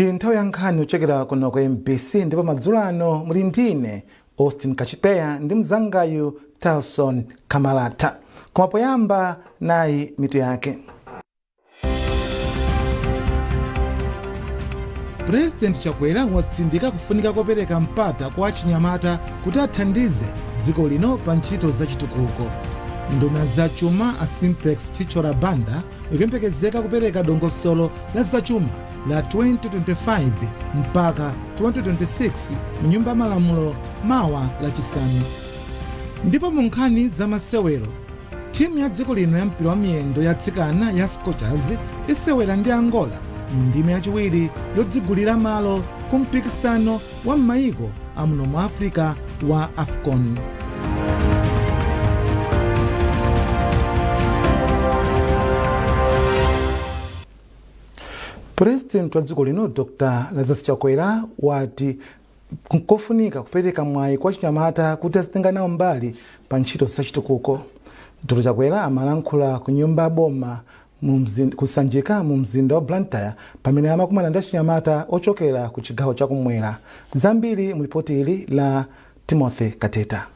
Ndi nthawi ya nkhani kuchokera kuno ku MBC, ndipo madzulo ano muli ndine Austin Kachiteya ndi mzangayu Talson Kamalata. Koma poyamba, nayi mitu yake. Purezidenti Chakwera watsindika kufunika kopereka mpata kwa achinyamata kuti athandize dziko lino pa ntchito zachitukuko. Nduna za chuma a Simplex Chithyola Banda ikuyembekezeka kupereka dongosolo la zachuma la 2025 mpaka 2026 mu Nyumba ya Malamulo mawa Lachisanu. Ndipo mu nkhani za masewero, timu ya dziko lino ya mpira wa miyendo ya atsikana ya Scorchers isewera ndi Angola mu ndime yachiwiri yodzigulira malo ku mpikisano wa m'mayiko a muno mu Africa wa AFCON. Purezidenti wa dziko lino Dr Lazarus Chakwera wati nkofunika kupereka mwayi kwa achinyamata kuti azitenga nawo mbali pa ntchito zachitukuko. Dr Chakwera amalankhula ku nyumba ya boma ku Sanjika mu mzinda wa Blantyre pamene amakumana ndi achinyamata ochokera ku chigawo chakumwera. Zambiri mu ripoti ili la Timothy Kateta.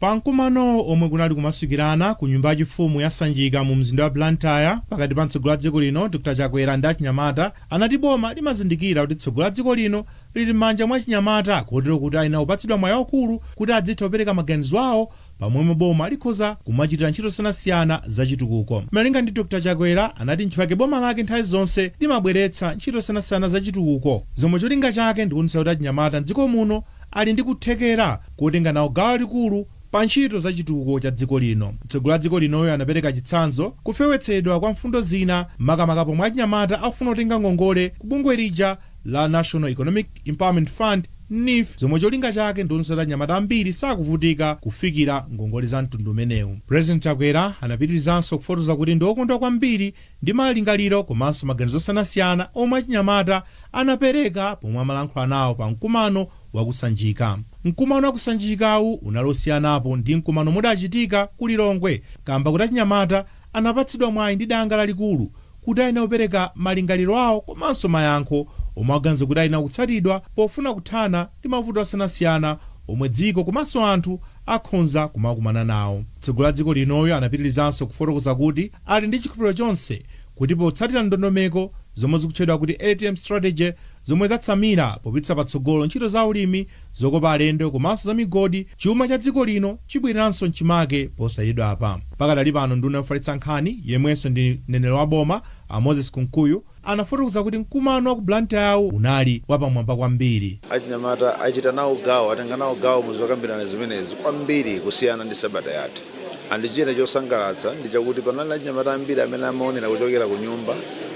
Pa mkumano omwe kunali kumasukirana ku nyumba yachifumu ya Sanjika mu mzinda wa Blantyre pakati pa mtsogoleri wa dziko lino Dr Chakwera ndi achinyamata, anati boma limazindikira kuti tsogolo la dziko lino lili m'manja mwa achinyamata, kotero kuti ayenera kupatsidwa mwayi waukulu kuti adzitha kupereka maganizo awo pamwemwe boma likhoza kumachitira ntchito zosiyanasiyana zachitukuko. Malinga ndi Dr Chakwera, anati nchifukwa boma lake nthawi zonse limabweretsa ntchito zosiyanasiyana zachitukuko zomwe cholinga chake ndikuonetsa kuti achinyamata mdziko muno ali ndi kuthekera kotenga nawo gawo lalikulu pa ntchito za chitukuko cha dziko lino. Mtsogoleri wa dziko linoyo anapereka chitsanzo kufewetsedwa kwa mfundo zina, makamaka pomwe achinyamata akufuna kutenga ngongole ku bungwe lija la National Economic Empowerment Fund, NEEF, zomwe cholinga chake ndikuonetsa kuti achinyamata ambiri sakuvutika kufikira ngongole za mtundu umenewu. President Chakwera anapitirizanso kufotokoza kuti ndi okondwa kwambiri ndi malingaliro komanso maganizo osiyanasiyana omwe achinyamata anapereka pomwe amalankhula nawo pa mkumano wakusanjika. Mkumano wakusanjikawu unali osiyanapo ndi mkumano mudachitika ku Lilongwe, kamba kuti achinyamata anapatsidwa mwayi ndi danga lalikulu kuti ayenera kupereka malingaliro awo komanso mayankho omwe aganiza kuti ayenera kutsatidwa pofuna kuthana ndi mavuto osiyanasiyana omwe dziko komanso anthu akhonza kumakumana nawo. Mtsogoleri wa dziko linoyo anapitirizanso kufotokoza kuti ali ndi chikhulupiriro chonse kuti potsatira ndondomeko zomwe zikutchedwa kuti ATM strategy, zomwe zatsamira popititsa patsogolo ntchito za ulimi, zokopa alendo komanso za migodi, chuma cha dziko lino chibwereranso mchimake posachedwapa. Pakadali pano, nduna yofalitsa nkhani yemwenso ndi mneneri wa boma a Moses Kunkuyu anafotokoza kuti mkumano wa ku Blantyre unali wapamwamba kwambiri. Achinyamata achita nawo gawo, atenga nawo gawo muzokambirana zimenezi kwambiri kusiyana ndi sabata yatha. And china chosangalatsa ndi chakuti panali achinyamata ambiri amene amaonera kuchokera ku nyumba,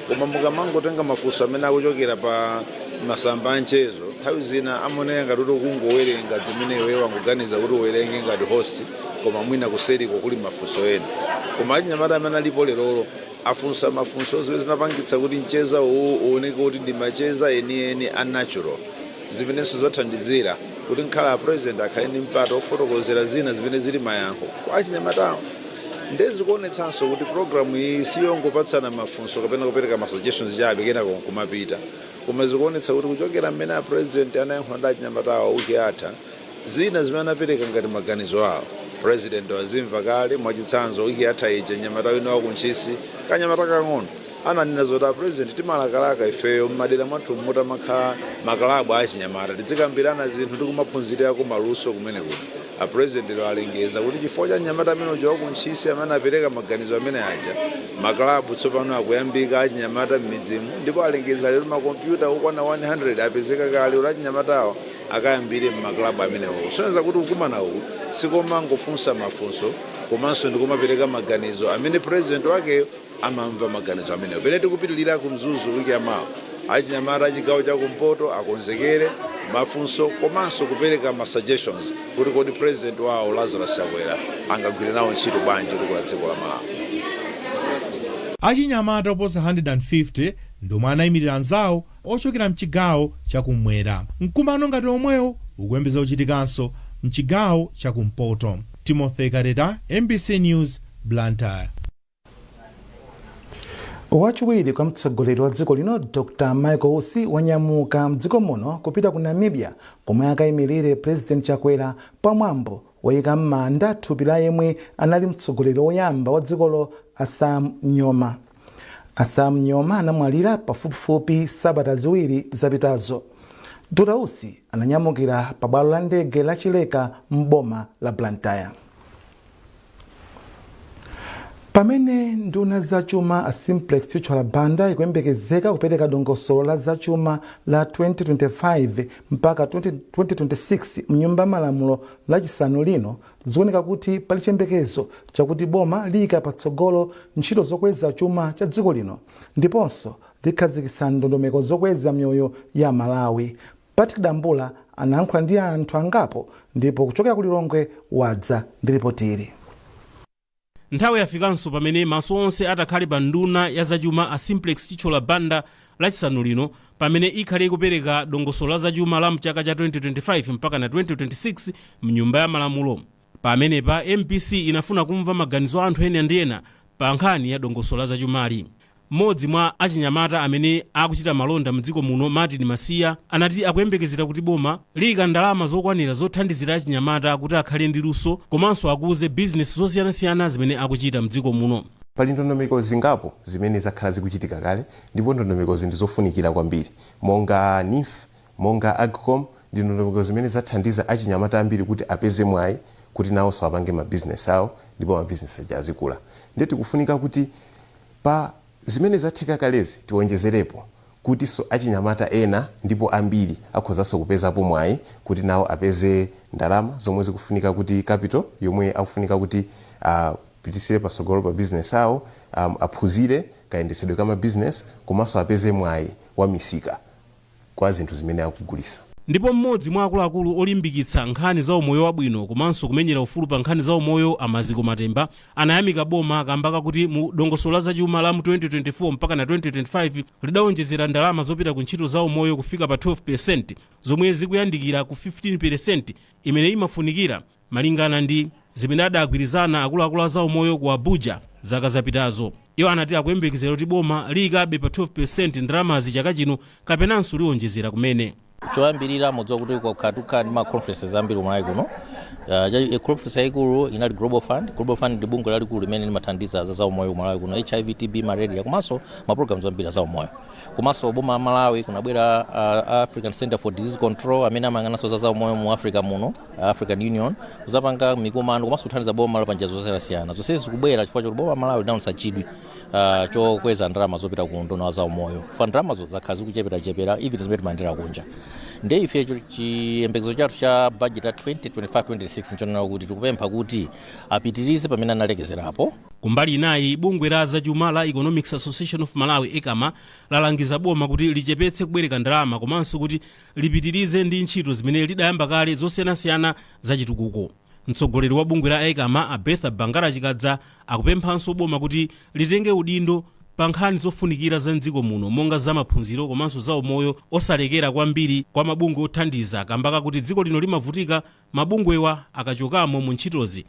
koma mukamangotenga mafunso amene akuchokera pa masamba a mchezo, nthawi zina amaoneka ngati kuti ukungowerenga zimene iweyo wangoganiza kuti uwerenge ngati host, koma mwina kuseriko kuli mafunso ena. Koma achinyamata amene alipo lerolo afunsa mafunso zimene zinapangitsa kuti mcheza uwu uoneke kuti ndi macheza enieni a natural, zimenenso zathandizira kuti nkhala a President akhale ndi mpata ofotokozera zina zimene zili mayankho kwa achinyamatawo. Ndezikuonetsanso kuti programu iyi siyongopatsana mafunso kapena kupereka ma suggestions chabe kenako nkumapita, koma zikuonetsa kuti kuchokera mmene a President anayankhula ndi achinyamatawo wiki yatha, zina zimene anapereka ngati maganizo awo President wazimva kale. Mwachitsanzo, wiki yatha ija mnyamata wina wa kuNtchisi, kanyamata kang'ono, ananena zoti, "A President, timalakalaka ifeyo m'madera mwathu mutamakhala makalabu a achinyamata, tizikambirana zinthu ndi kumaphunzirako maluso kumene." Kuti a President lero alengeza kuti chifukwa cha mnyamata amene uja wa kuNtchisi amene apereka maganizo amene aja, makalabu tsopano akuyambika achinyamata m'midzimu, ndipo alengeza lero makompyuta okwana 100 apezeka kale kuti achinyamatawo akayambire m'makalabu amenewo, kusonyeza kuti kukumana uku sikomangofunsa mafunso komanso ndikumapereka maganizo amene President wakeyo amamva maganizo amenewo. Pene tikupitilira ku Mzuzu wiki yamawa, achinyamata achigawo chakumpoto akonzekere mafunso komanso kupereka ma suggestions kuti kodi President wawo Lazarus Chakwera angagwire nawo ntchito bwanji kutukula dziko la Malawi. Achinyamata oposa 150 ndomwe anayimirira anzawo ochokera mchigawo chakumwera. Mkumano ngati omwewo ukuyembekeza kuchitikanso mchigawo chakumpoto. Timothy Kateta, MBC News, Blantyre. Wachiwiri kwa mtsogoleri wa dziko lino Dr Michael Usi wanyamuka mdziko muno kupita ku Namibia, komwe akayimirire President Chakwera pamwambo woyika m'manda thupi la yemwe anali mtsogoleri woyamba wa dzikolo, a Sam Nujoma. A Sam Nujoma anamwalira pafupifupi sabata 2 zapitazo. Dr Usi ananyamukira pa bwalo la ndege la Chileka m'boma la Blantyre. Pamene nduna zachuma a Simplex Chithyola Banda ikuyembekezeka kupereka dongosolo la zachuma la 2025 mpaka 2026 mnyumba malamulo Lachisanu lino, zikuoneka kuti pali chiyembekezo chakuti boma liyika patsogolo ntchito zokweza chuma cha dziko lino ndiponso likhazikitsa ndondomeko zokweza miyoyo ya Malawi. Patrick Dambula anayankhula ndi anthu angapo ndipo kuchokera ku Lilongwe wadza ndi ripoti ili. Nthawi yafikanso pamene maso onse atakhale pa nduna ya zachuma a Simplex Chithyola Banda Lachisanu lino, pamene ikhale ikupereka dongosolo la zachuma la mchaka cha 2025 mpaka na 2026 mnyumba ya malamulo. Pamenepa MBC inafuna kumva maganizo a anthu ena ndi ena pa nkhani ya dongosolo la zachumali. Mmodzi mwa achinyamata amene akuchita malonda mdziko muno, Martin Masiya, anati akuyembekezera kuti boma liyika ndalama zokwanira zothandizira achinyamata kuti akhale ndi luso komanso akuze bizinesi zosiyanasiyana zimene akuchita mdziko muno. Pali ndondomeko zingapo zimene zakhala zikuchitika kale, ndipo ndondomekozi ndi zofunikira kwambiri, monga NEEF, monga AGCOM. Ndi ndondomeko zimene zathandiza achinyamata ambiri kuti apeze mwayi kuti nawonso apange mabizinesi awo, ndipo mabizinesi aja azikula. Ndiye tikufunika kuti pa zimene zatheka kalezi tiwonjezerepo, kutinso achinyamata ena ndipo ambiri akhozanso kupezapo mwayi kuti nawo apeze ndalama zomwe zikufunika, kuti capital yomwe akufunika kuti apitisire patsogolo pa business awo, aphunzire kayendetsedwe ka mabizinesi, komanso apeze mwayi wa misika kwa zinthu zimene akugulisa. Ndipo mmodzi mwa akuluakulu olimbikitsa nkhani za umoyo wabwino komanso kumenyera ufulu pa nkhani za umoyo, Amaziko Matemba, anayamika boma kamba kakuti mu dongosolo la zachuma la mu 2024 mpaka na 2025 lidawonjezera ndalama zopita ku ntchito za umoyo kufika pa 12%, zomwe zikuyandikira ku 15% imene imafunikira malingana ndi zimene adagwirizana akuluakulu a zaumoyo ku Abuja zaka zapitazo. Iwo anati akuyembekezera kuti boma liyikabe pa 12% ndalamazi chaka chino kapenanso liwonjezera kumene. Choyambirira, mudziwa kuti kwakhala ndi ma conferences ambiri kumalawi kuno. Conference yayikulu inali Global Fund. Global Fund ndi bungwe lalikulu limene limathandiza za zaumoyo kumalawi kuno, HIV, TB, malaria, komanso ma programs ambiri za umoyo. Komanso boma la Malawi kunabwera African Center for Disease Control, amene amayang'ananso za zaumoyo mu Africa muno, African Union, kuzapanga mikumano komanso kuthandiza boma la panjira zosiyanasiyana. Zonsezi zikubwera chifukwa choti boma la Malawi linaonetsa chidwi chokweza ndalama zopita ku unduna wa zaumoyo. Fa ndalamazo zakhala zikucheperachepera, even zimene timayendera kunja. Ndiye ife chiyembekezo chathu cha budget ya 2025-26 nchonena kuti tikupempha kuti apitirize pamene analekezerapo. Kumbali inayi, bungwe la zachuma la Economics Association of Malawi, ECAMA, lalangiza boma kuti lichepetse kubwereka ndalama komanso kuti lipitirize ndi ntchito zimene lidayamba kale zosiyanasiyana zachitukuko. Mtsogoleri wa bungwe la ECAMA, Abetha Bangara Chikadza, akupemphanso boma kuti litenge udindo pa nkhani zofunikira za mdziko muno, monga za maphunziro komanso za umoyo, osalekera kwambiri kwa mabungwe othandiza, kamba kakuti dziko lino limavutika mabungwewa akachokamo mu ntchitozi.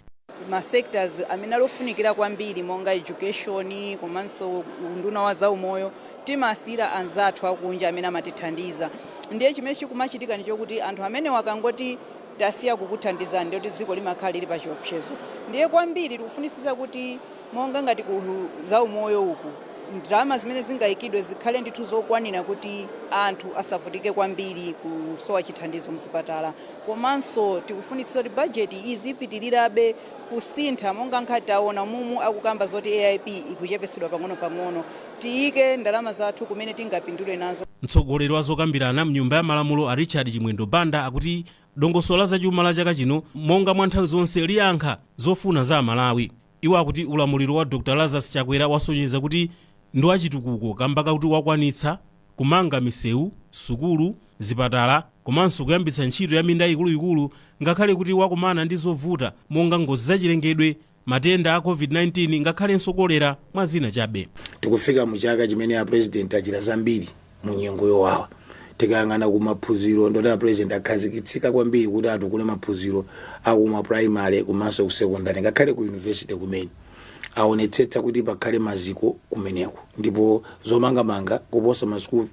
Ma sectors amene alofunikira kwambiri, monga education komanso unduna wa zaumoyo, timasiyira anzathu akunja amene amatithandiza. Ndiye chimene chikumachitika ndi chokuti anthu amene wakangoti tasiya kukuthandizani, ndiye kuti dziko limakhala lili pa chiopsezo. Ndiye kwambiri tikufunisisa kuti monga ngati ku zaumoyo uku, ndalama zimene zingayikidwe zikhale ndithu zokwanira kuti anthu asavutike kwambiri kusowa chithandizo mzipatala. Komanso tikufunitsitsa kuti bajeti izipitirirabe kusintha, monga nkhati taona mumu akukamba zoti AIP ikuchepetsedwa pang'ono-pang'ono, tiyike ndalama zathu kumene tingapindule nazo. Mtsogoleri wa zokambirana mnyumba ya malamulo, a Richard Chimwendo Banda, akuti dongosolo la zachuma la chaka chino, monga mwa nthawi zonse, liyankha zofuna za Amalawi. Iwo akuti ulamuliro wa Dr Lazarus Chakwera wasonyeza kuti ndi wachitukuko, kamba kakuti wakwanitsa kumanga misewu, sukulu, zipatala komanso kuyambitsa ntchito ya minda ikuluikulu, ngakhale kuti wakumana ndi zovuta monga ngozi zachilengedwe, matenda a COVID-19, ngakhalenso kolera, mwa zina chabe. Tikufika mu chaka chimene a President achita zambiri mu nyengo yowawa. Tikayang'ana ku maphunziro, ndoti a President akhazikitsika kwambiri kuti atukule maphunziro akuma primary komanso ku secondary, ngakhale ku university kumene. Aonetsetsa kuti pakhale maziko kumeneko, ndipo zomangamanga kuposa ma school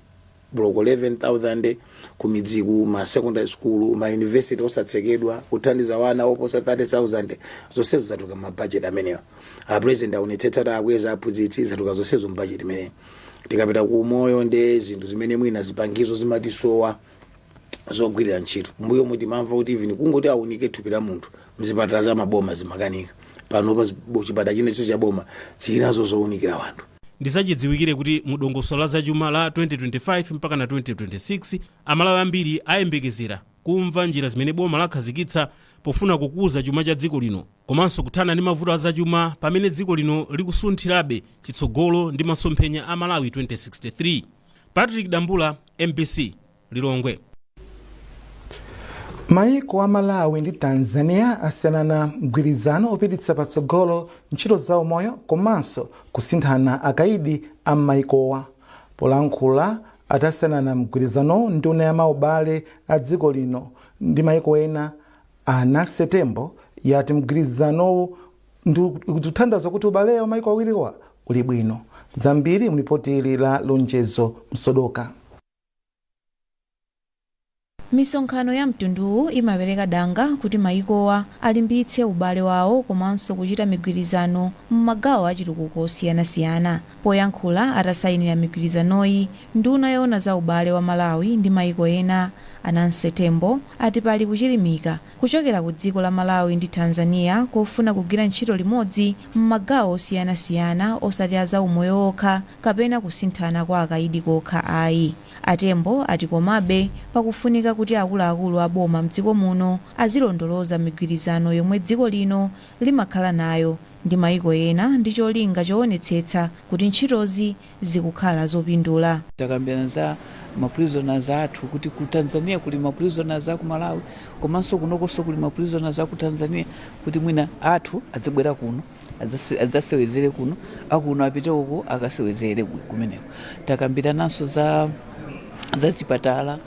block 11,000 kumidziku, ma secondary school, ma university osatsekedwa, kuthandiza wana oposa 30,000, zonsezo zatuka ma budget amenewa. A President aonetsetsa kuti akweza aphunzitsi, zatuka zonsezo mu budget imeneyo. Tikapita ku moyo, nde zinthu zimene mwina zipangizo zimatisowa zogwirira ntchito. Mbuyo mutimamva kuti even kungoti aunike thupi la munthu mzipatala za maboma zimakanika. Panopa chipatala chinecho cha boma chinazo zowunikira wanthu. Ndizachidziwikire kuti mu dongosolo la zachuma la 2025 mpaka na 2026, Amalawi ambiri ayembekezera kumva njira zimene boma lakhazikitsa pofuna kukuza chuma cha dziko lino komanso kuthana ndi mavuto a zachuma, pamene dziko lino likusunthirabe chitsogolo ndi masomphenya a Malawi 2063. Patrick Dambula, MBC, Lilongwe. Maiko a Malawi ndi Tanzania asayinana mgwirizano opititsa patsogolo ntchito za umoyo komanso kusinthana akaidi a m'maikowa. Polankhula atasayinana mgwirizano, nduna ya maubale a dziko lino ndi maiko ena a Nancy Tembo yati mgwirizanowu ndikuthandiza kuti ubale wa maiko awiriwa uli bwino. Zambiri mlipoti ili la Lonjezo Msodoka. Misonkhano ya mtunduwu imapereka danga kuti maikowa alimbitse ubale wawo komanso kuchita migwirizano m'magawo achitukuko osiyanasiyana. Poyankhula atasayinira migwirizanoyi, nduna yoona za ubale wa Malawi ndi maiko ena a Nancy Tembo ati pali kuchilimika kuchokera ku dziko la Malawi ndi Tanzania kofuna kugwira ntchito limodzi m'magawo osiyanasiyana, osati a zaumoyo okha kapena kusinthana kwa akaidi kokha ayi. A Tembo ati komabe pakufunika kuti akuluakulu a boma mdziko muno azilondoloza migwirizano yomwe dziko lino limakhala nayo ndi maiko ena ndi cholinga choonetsetsa kuti ntchitozi zikukhala zopindula. Takambirana za maprisoners athu, kuti ku Tanzania kuli maprisoners aku Malawi, komanso kunokonso kuli maprisoners aku Tanzania, kuti mwina athu adzibwera kuno adzasewezere kuno, akuno apite uko akasewezere kumeneko. Takambirananso za chipatala.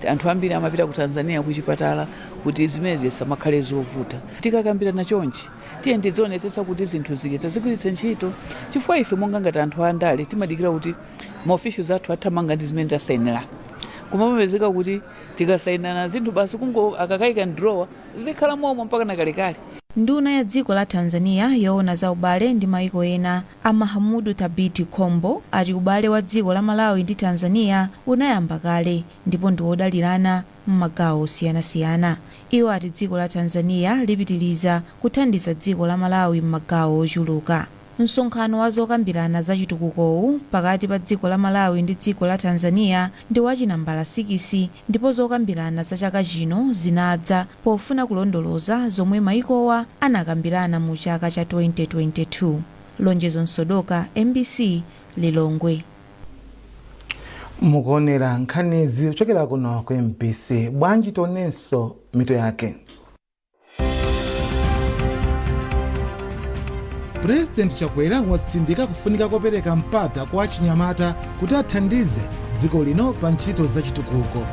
Anthu ambiri amapita ku Tanzania ku chipatala, kuti zimenezi zisamakhale zovuta. Tikakambirana chonchi, tiye tidzionetsetsa kuti zinthu zike tazigwiritse ntchito, chifukwa ife monga ngati anthu andale timadikira kuti maofficials athu athamanga ndi zimene tasayinirana, koma pamapezeka kuti tikasayinana zinthu basi kungo akakayika m'drawer, zikhala momwe mpaka na kalekale. Nduna ya dziko la Tanzania yoona za ubale ndi maiko ena a Mahamudu Thabiti Kombo ati ubale wa dziko la Malawi ndi Tanzania unayamba kale ndipo ndi wodalirana m'magawo osiyanasiyana. Iwo ati dziko la Tanzania lipitiriza kuthandiza dziko la Malawi m'magawo ochuluka. Msonkhano wa zokambirana za chitukukowu pakati pa dziko la Malawi ndi dziko la Tanzania ndi wachinambala 6, ndipo zokambirana za chaka chino zinadza pofuna kulondoloza zomwe maikowa anakambirana mu chaka cha 2022. Lonjezo Msodoka, MBC, Lilongwe. Mukuonera nkhanizi kuchokera kuno ku MBC. Bwanji tionenso mitu yake. Purezidenti Chakwera watsindika kufunika kopereka mpata kwa achinyamata kuti athandize dziko lino pa ntchito zachitukuko.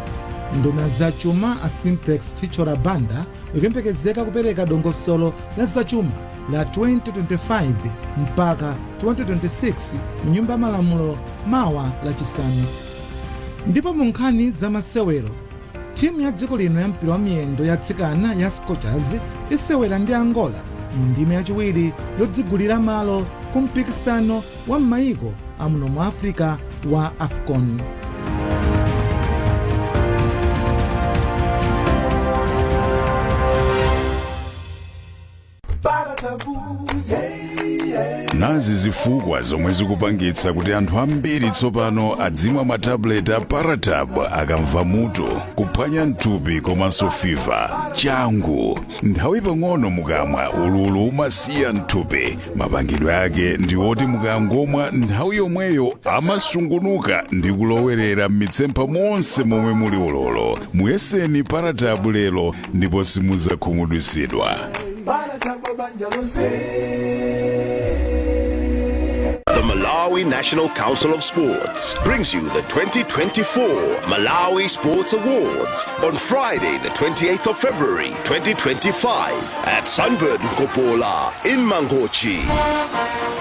Nduna zachuma a Simplex Chithyola Banda ikuyembekezeka kupereka dongosolo la zachuma la 2025 mpaka 2026 mnyumba ya malamulo mawa Lachisanu. Ndipo mu nkhani za masewero, timu ya dziko lino ya mpira wa miyendo ya atsikana ya Scorchers isewera ndi Angola mu ndime yachiwiri yodzigulira malo ku mpikisano wa m'mayiko amuno mu Africa wa AFCON. Nazi zifukwa zomwe zikupangitsa kuti anthu ambiri tsopano adzimwa matablet a Paratab akamva mutu, kuphwanya mthupi komanso fever. Changu, nthawi pang'ono mukamwa, ululu umasiya mthupi. Mapangidwe ake ndi oti mukangomwa, nthawi yomweyo amasungunuka ndi kulowerera m'mitsempha monse momwe muli ululu. Muyeseni Paratab lero ndipo simudzakhumudwitsidwa. The Malawi National Council of Sports brings you the 2024 Malawi Sports Awards on Friday, the 28th of February, 2025 at Sunbird Nkopola in Mangochi.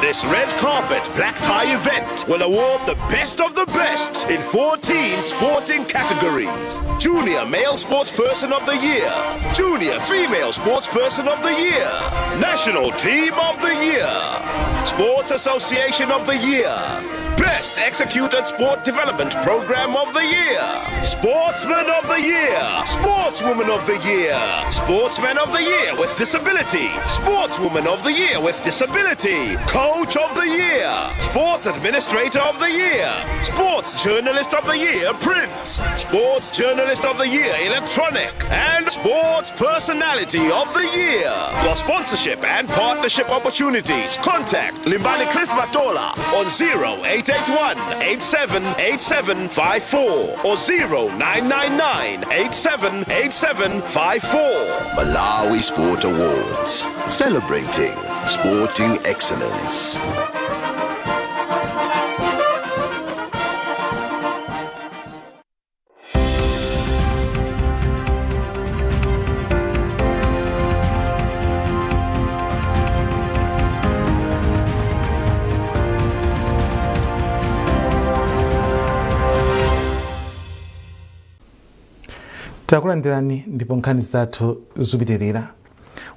This red carpet black tie event will award the best of the best in 14 sporting categories. Junior Male Sportsperson of the Year, Junior Female Sportsperson of the Year, National Team of the Year, Sports Association of the Year, Best Executed Sport Development Program of the Year, Sportsman of the Year, Sportswoman of the Year, Sportsman of the Year with Disability, Sportswoman of the Year with Disability, Coach of the Year, Sports Administrator of the Year, Sports Journalist of the Year Print, Sports Journalist of the Year Electronic, and Sports Personality of the Year. For sponsorship and partnership opportunities, contact Limbani Cliff Matola on 0881 878754 or 0999 878754. Malawi Sport Awards, celebrating sporting excellence. Takulandirani ndipo nkhani zathu zikupitirira.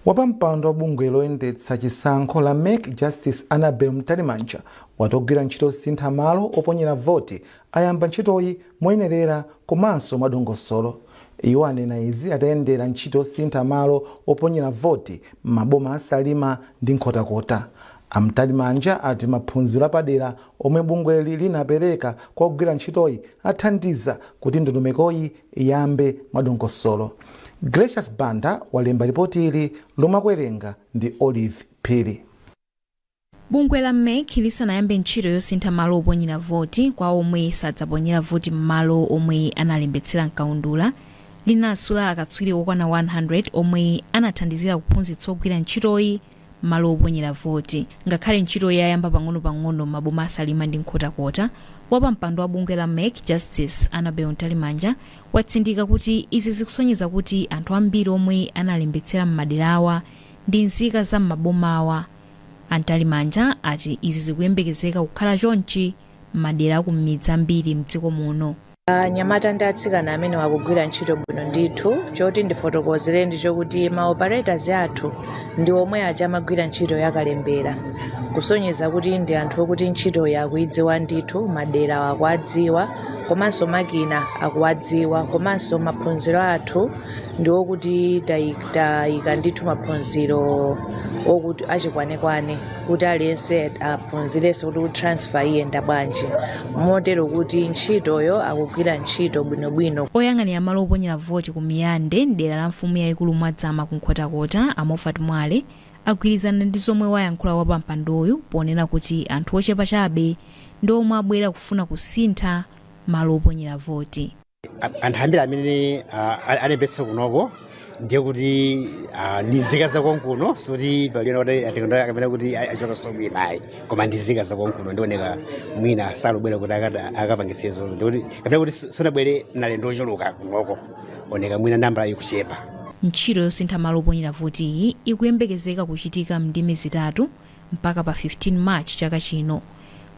Wapampando wa bungwe loyendetsa chisankho la MEC, Justice Annabel Mtalimanja, wati ogwira ntchito osintha malo oponyera voti ayamba ntchitoyi moyenerera komanso mwadongosolo. Iwo anena izi atayendera ntchito osintha malo oponyera voti m'maboma a Salima ndi Nkhotakota. A Mtalimanja ati maphunziro apadera omwe bungweli linapereka kwa ogwira ntchitoyi athandiza kuti ndondomekoyi iyambe mwadongosolo. Gracious Banda walemba ripoti ili lomwe akuwerenga ndi Olive Phiri. Bungwe la MEC lisanayambe ntchito yosintha malo oponyera voti kwa omwe sadzaponyera voti m'malo omwe analembetsera mkaundula, linasula akatswiri okwana 100 omwe anathandizira kuphunzitsa ogwira ntchitoyi malo oponyera voti. Ngakhale ntchitoyi yayamba pang'onopang'ono m'maboma a Salima ndi Nkhotakota, wapampando wa bungwe la MEC, Justice Annabel Mtalimanja, watsindika kuti izi zikusonyeza kuti anthu ambiri omwe analembetsera m'maderawa ndi nzika za m'mabomawa. A Mtalimanja ati izi zikuyembekezeka kukhala chonchi m'madera akumidzi ambiri mdziko muno. Anyamata ndi atsikana amene akugwira ntchito bwino ndithu. Choti ndifotokozere ndi chokuti ma operators athu ndi omwe aja amagwira ntchito yakalembera, kusonyeza kuti ndi anthu okuti ntchito yakuidziwa ndithu, madera akuwadziwa, komanso makina akuwadziwa. Komanso maphunziro athu ndi okuti tayika ndithu maphunziro okuti achikwanekwane, kuti aliyense aphunzirenso kuti transfer iyenda bwanji, motero kuti ntchitoyo akugwira ntchito bwinobwino. Oyang'anira malo oponyera voti ku Miyande, mdera la mfumu yayikulu Mwadzama ku Nkhotakota, a Moffat Mwale, agwirizana ndi zomwe wayankhula wapampandoyu ponena kuti anthu ochepa chabe ndi omwe abwera kufuna kusintha malo oponyera voti. Anthu ambiri amene alembetsa kunoko ndiye kuti ndi nzika zakonkuno, soti paliona kuti atenga kapena kuti achoka sobwinayi, koma ndi nzika zakonkuno. Ndioneka mwina salubwera kuti akapangitsezo, ndikuti kapena kuti sanabwere nalendo ochuluka kunoko, oneka mwina nambala ikuchepa. Ntchito yosintha malo oponyera votiyi ikuyembekezeka kuchitika mndime zitatu mpaka pa 15 March chaka chino.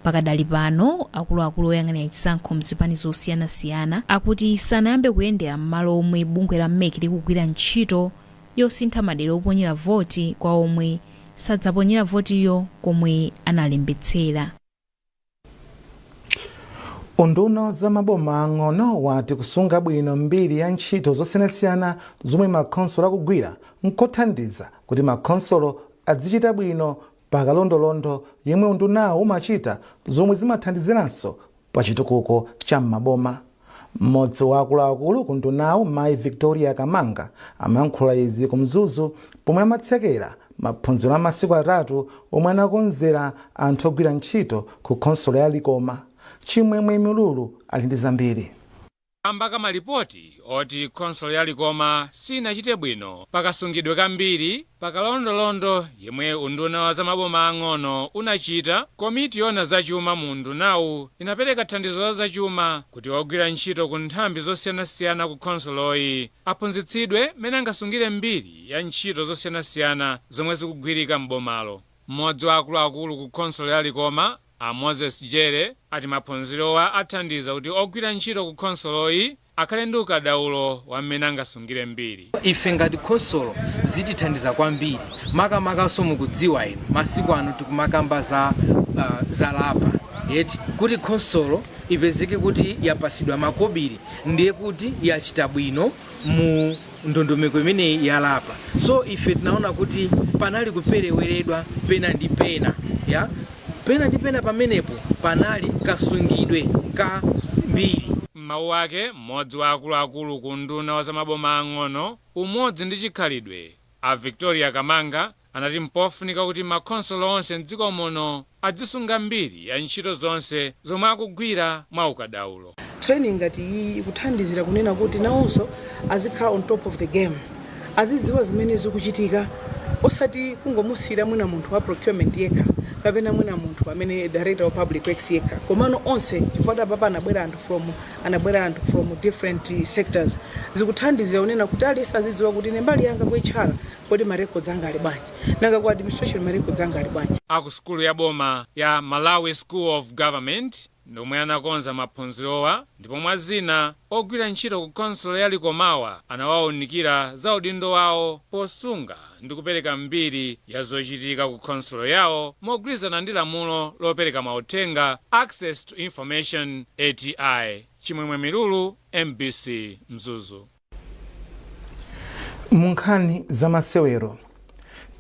Pakadali pano, akuluakulu oyang'anira chisankho mzipani zosiyanasiyana akuti sanayambe kuyendera m'malo omwe bungwe la MEC likugwira ntchito yosintha madera oponyera voti kwa omwe sadzaponyera votiyo komwe analembetsera. Unduna za maboma ang'ono wati kusunga bwino mbiri ya ntchito zosiyanasiyana zomwe makhonsolo akugwira nkothandiza kuti makhonsolo azichita bwino pakalondolondo yemwe undunawo umachita, zomwe zimathandiziranso pa chitukuko cha m'maboma. Mmodzi wa akuluakulu ku undunawo, Mayi Victoria Kamanga, amayankhula izi ku Mzuzu pomwe amatsekera maphunziro a masiku 3 omwe anakonzera anthu ogwira ntchito ku khonsolo ya Likoma. Chimwemwe Milulu ali ndi zambiri. Kamba ka malipoti oti khonsolo ya Likoma sinachite bwino pakasungidwe kambiri pakalondolondo yemwe unduna wa zamaboma ang'ono unachita, komiti yona zachuma mu undunawu inapereka thandizo la zachuma kuti ogwira ntchito ku nthambi zosiyanasiyana ku khonsoloyi aphunzitsidwe mmene angasungire mbiri ya ntchito zosiyanasiyana zomwe zikugwirika m'bomalo. Mmodzi wa akuluakulu ku khonsolo ya Likoma, a Moses Jere, ati maphunzirowa athandiza kuti ogwira ntchito ku khonsoloyi akhale ndi ukadaulo wa mmene angasungire mbiri. Ife ngati khonsolo zitithandiza kwambiri, makamakaso mukudziwa inu masiku ano tikumakamba za LAPA yeti, kuti khonsolo ipezeke kuti yapasidwa makobiri ndiye kuti yachita bwino mu ndondomeko imeneyi ya LAPA. So ife tinaona kuti panali kupereweredwa pena ndi pena ya pena ndi pena, pamenepo panali kasungidwe ka mbiri. M'mawu ake, mmodzi wa akuluakulu ku unduna wa zamaboma ang'ono, umodzi ndi chikhalidwe, a Victoria Kamanga, anati mpofunika kuti makhonsolo onse mdziko muno adzisunga mbiri ya ntchito zonse zomwe akugwira mwa ukadaulo. Training ngati iyi ikuthandizira kunena kuti nawonso azikhala on top of the game, azidziwa zimene zikuchitika, osati kungomusiyira mwina munthu wa procurement yekha kapena mwina munthu amene director of public works yekha, komano onse, chifukwa apapa anabwera anthu from different sectors. Zikuthandizira kunena kuti aliyense azidziwa kuti ine mbali yanga ku HR, kodi ma records anga ali bwanji? Nanga ku administration ma records anga ali bwanji? Aku sukulu ya boma ya Malawi School of Government ndomwe anakonza maphunzirowa, ndipo mwa zina ogwira ntchito ku khonsolo ya Likomawa anawawunikira za udindo wawo posunga ndi kupereka mbiri ya zochitika ku khonsolo yawo mogwirizana ndi lamulo lopereka mauthenga, Access to Information, ATI. Chimwemwe Milulu, MBC, Mzuzu. Mu nkhani za masewero,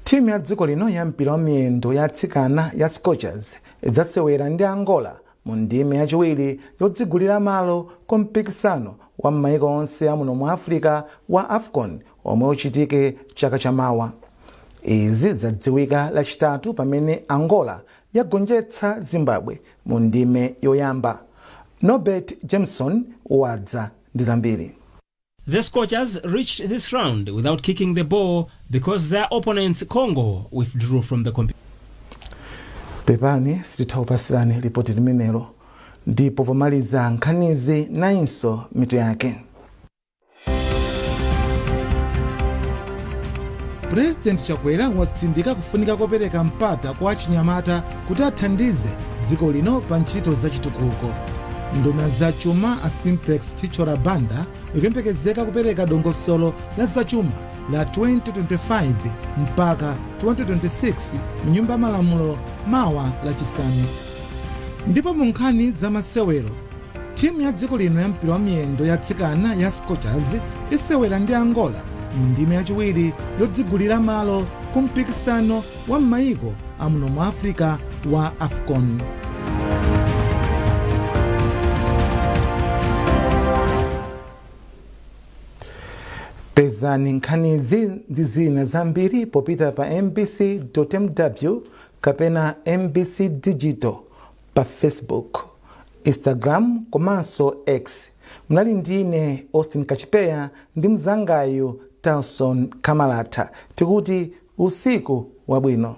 timu ya dziko lino ya mpira wa miyendo ya atsikana ya Scorchers idzasewera ndi Angola mu ndime yachiwiri yodzigulira malo ku mpikisano wa m'mayiko onse amuno mu Africa wa AFCON omwe uchitike chaka chamawa. Izi zadziwika Lachitatu pamene Angola yagonjetsa Zimbabwe mu ndime yoyamba. Norbert Jameson wadza ndi zambiri. The Scorchers reached this round without kicking the ball because their opponents, Congo, withdrew from the competition. Pepani, sititha kupasirani ripoti limenelo. Ndipo pomaliza nkhanizi, nayinso mitu yake. Purezidenti Chakwera watsindika kufunika kopereka mpata kwa achinyamata kuti athandize dziko lino pa ntchito zachitukuko. Nduna zachuma a Simplex Chithyola Banda ikuyembekezeka kupereka dongosolo la zachuma la 2025 mpaka 2026 mnyumba ya malamulo mawa Lachisanu. Ndipo mu nkhani za masewero, timu ya dziko lino ya mpira wa miyendo ya atsikana ya Scorchers isewera ndi Angola mu ndime yachiwiri yodzigulira malo ku mpikisano wa m'mayiko amuno mu Africa wa AFCON. Pezani nkhanizi ndi zina zambiri popita pa mbc.mw kapena MBC Digital pa Facebook, Instagram komanso X. Munali ndine Austin Kachipeya ndi mzangayu Talson Kamalata. Tikuti usiku wabwino.